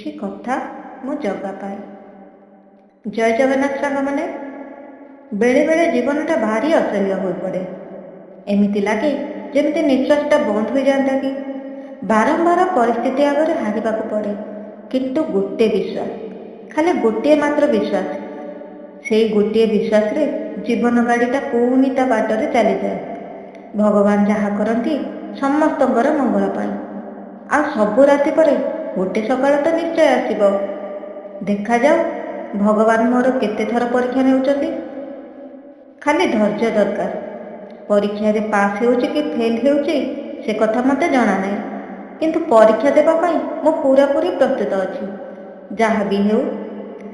କିଛି କଥା ମୋ ଜଗା ପାଇଁ। ଜୟ ଜଗନ୍ନାଥ ସାଙ୍ଗମାନେ। ବେଳେବେଳେ ଜୀବନଟା ଭାରି ଅସହ୍ୟ ହୋଇପଡ଼େ। ଏମିତି ଲାଗେ ଯେମିତି ନିଶ୍ୱାସଟା ବନ୍ଦ ହୋଇଯାଆନ୍ତା କି। ବାରମ୍ବାର ପରିସ୍ଥିତି ଆଗରେ ହାରିବାକୁ ପଡ଼େ। କିନ୍ତୁ ଗୋଟେ ବିଶ୍ୱାସ, ଖାଲି ଗୋଟିଏ ମାତ୍ର ବିଶ୍ୱାସ, ସେଇ ଗୋଟିଏ ବିଶ୍ୱାସରେ ଜୀବନ ଗାଡ଼ିଟା ପୁଣି ତା ବାଟରେ ଚାଲିଯାଏ। ଭଗବାନ ଯାହା କରନ୍ତି ସମସ୍ତଙ୍କର ମଙ୍ଗଳ ପାଇଁ। ଆଉ ସବୁ ରାତି ପରେ ଗୋଟେ ସକାଳ ତ ନିଶ୍ଚୟ ଆସିବ। ଦେଖାଯାଉ ଭଗବାନ ମୋର କେତେ ଥର ପରୀକ୍ଷା ନେଉଛନ୍ତି। ଖାଲି ଧୈର୍ଯ୍ୟ ଦରକାର। ପରୀକ୍ଷାରେ ପାସ୍ ହେଉଛି କି ଫେଲ୍ ହେଉଛି ସେ କଥା ମୋତେ ଜଣା ନାହିଁ, କିନ୍ତୁ ପରୀକ୍ଷା ଦେବା ପାଇଁ ମୁଁ ପୂରାପୂରି ପ୍ରସ୍ତୁତ ଅଛି। ଯାହା ବି ହେଉ,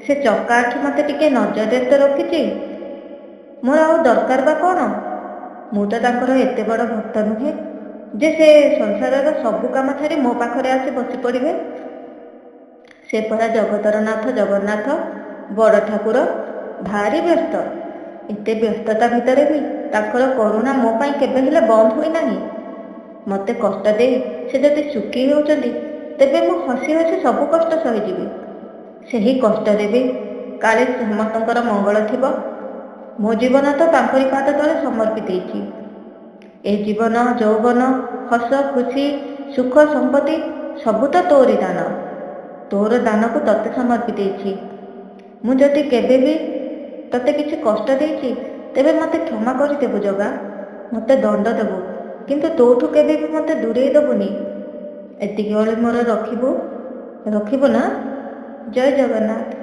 ସେ ଚକା ଆଖି ମୋତେ ଟିକେ ନଜରରେ ତ ରଖିଛି। ମୋର ଆଉ ଦରକାର ବା କ'ଣ? ମୁଁ ତ ତାଙ୍କର ଏତେ ବଡ଼ ଭକ୍ତ ନୁହେଁ ଯେ ସେ ସଂସାରର ସବୁ କାମ ଛାଡ଼ି ମୋ ପାଖରେ ଆସି ବସି ପଡ଼ିବେ। ସେ ପରା ଜଗତର ନାଥ ଜଗନ୍ନାଥ, ବଡ଼ ଠାକୁର, ଭାରି ବ୍ୟସ୍ତ। ଏତେ ବ୍ୟସ୍ତତା ଭିତରେ ବି ତାଙ୍କର କରୁଣା ମୋ ପାଇଁ କେବେ ହେଲେ ବନ୍ଦ ହୋଇନାହିଁ। ମୋତେ କଷ୍ଟ ଦେଇ ସେ ଯଦି ସୁଖୀ ହେଉଛନ୍ତି, ତେବେ ମୁଁ ହସି ହସି ସବୁ କଷ୍ଟ ସହିଯିବି। ସେହି କଷ୍ଟରେ ବି କାଳେ ସମସ୍ତଙ୍କର ମଙ୍ଗଳ ଥିବ। ମୋ ଜୀବନ ତ ତାଙ୍କରି ପାଦ ତଳେ ସମର୍ପି ଦେଇଛି। ଏ ଜୀବନ, ଯୌବନ, ହସ ଖୁସି, ସୁଖ ସମ୍ପତ୍ତି ସବୁ ତ ତୋରି ଦାନ। ତୋର ଦାନକୁ ତତେ ସମର୍ପି ଦେଇଛି। ମୁଁ ଯଦି କେବେ ବି ତତେ କିଛି କଷ୍ଟ ଦେଇଛି, ତେବେ ମୋତେ କ୍ଷମା କରିଦେବୁ ଜଗା। ମୋତେ ଦଣ୍ଡ ଦେବୁ, କିନ୍ତୁ ତୋଠୁ କେବେ ବି ମୋତେ ଦୂରେଇ ଦେବୁନି। ଏତିକି ଅଳି ମୋର ରଖିବୁ, ରଖିବୁ ନା? ଜୟ ଜଗନ୍ନାଥ।